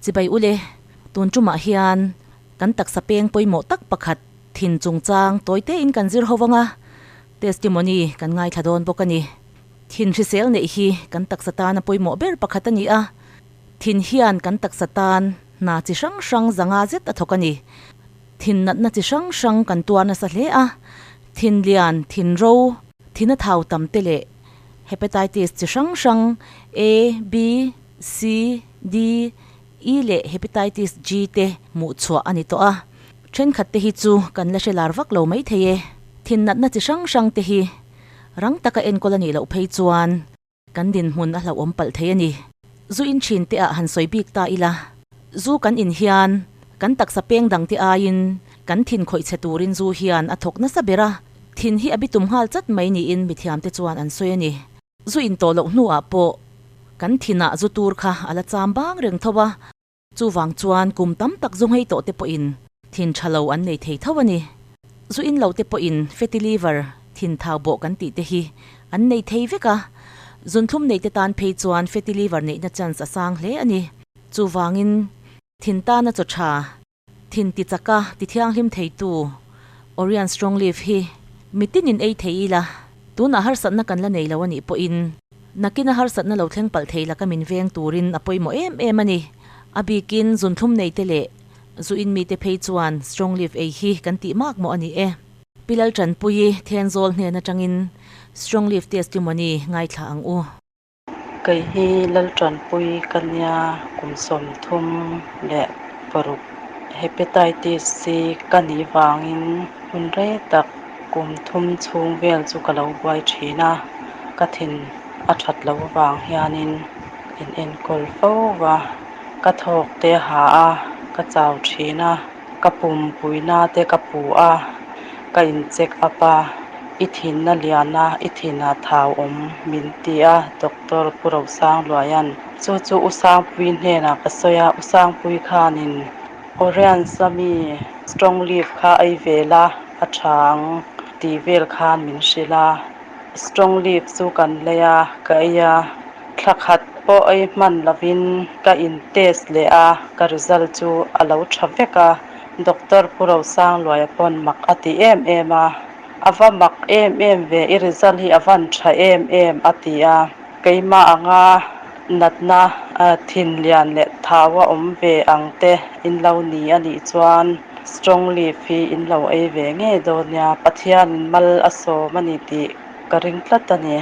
Chibai ule, tun tumah hian kan taksa peng pawimawh tak pakhat thin chungchang tawi tein kan zir ho vang a, testimony kan ngaithla dawn bawk a ni. Thin hrisel neih hi kan taksa tana pawimawh ber pakhat a ni a, thin hian kan taksa tan hna chi hrang hrang zanga zet a thawk a ni. Thin natna chi hrang hrang kan tuar nasa hle a, thin lian, thin ro, thin a thau tam te leh hepatitis chi hrang hrang A, B, C, D, E leh hepatitis G te hmuh chhuah a ni tawh a. Thenkhat te hi chu kan la hre lar vak lo mai thei e. Thin natna chi hrang hrang te hi rang taka enkawl a nih loh phei chuan kan dinhmun a hlauhawm palh thei a ni. Zu in thin te ah han sawi bik ta ila, zu kan in hian kan taksa peng dang te aiin kan thin khawih chhe turin zu hian a thawk nasa ber a, thin hi a bitum nghal chat mai niin mithiam te chuan an sawi a ni. Zu in tawh loh hnuah pawh kan thinah zu tur kha a la cham bang reng tho a, chuvang chuan kum tam tak zu nghei tawh te pawhin thin tha lo an nei thei tho a ni. Zu in lo te pawhin fatty liver, thin thau bawh kan tih te hi an nei thei vek a, zunthlum nei te tan phei chuan fatty liver neihna chance a sang hle a ni. Chuvangin thin tana chaw tha Thin ti chaka ti thianghlim theitu Orion Strong Leaf hi mitin in ei thei ila, tunah harsatna kan la nei lo a nih pawhin nakina harsatna lo thleng palh thei laka min veng turin a pawimawh em em a ni. A bikin zunthlum neite leh zu in mite phei chuan Strong Leaf ei hi kan tih mak mawh a ni e. Pi Laltanpuii Thenzawl hnen atangin Strong Leaf testimony ngaithla ang u. Kei hi Laltanpui ka nia kum 36 Hepatitis C ka nih vangin hun rei tak kum thum chhung vel chu ka lo buai thin a, ka thin a that loh avang hianin in enkawl fo va, ka thawk te ha a, ka chau thin a, ka pumpuina te ka pu a, ka in check up a, i thinna lian a, i thin ah thau awm min ti a, Doctor Pu Rosangluaia'n chu chu U Sangpui hnenah ka sawi a, U Sangpui khanin Oriens a mi strong leaf kha ei ve la a tha ang tih vel khan min hrilh a, strong leaf chu kan lei a, ka ei a, thla khat pawh ei hman lovin ka in test leh a, ka result chu a lo tha vek a, Doctor Pu Rosangluaia pawn mak a ti em em a, A va mak em em ve, i result hi a van tha em em a ti a, keimah anga natna thin lian leh thau a awm ve ang te in lo ni a nih chuan strong leaf hi in lo ei ve ngei dawn nia, Pathianin mal a sawm a ni tih ka ring tlat a ni.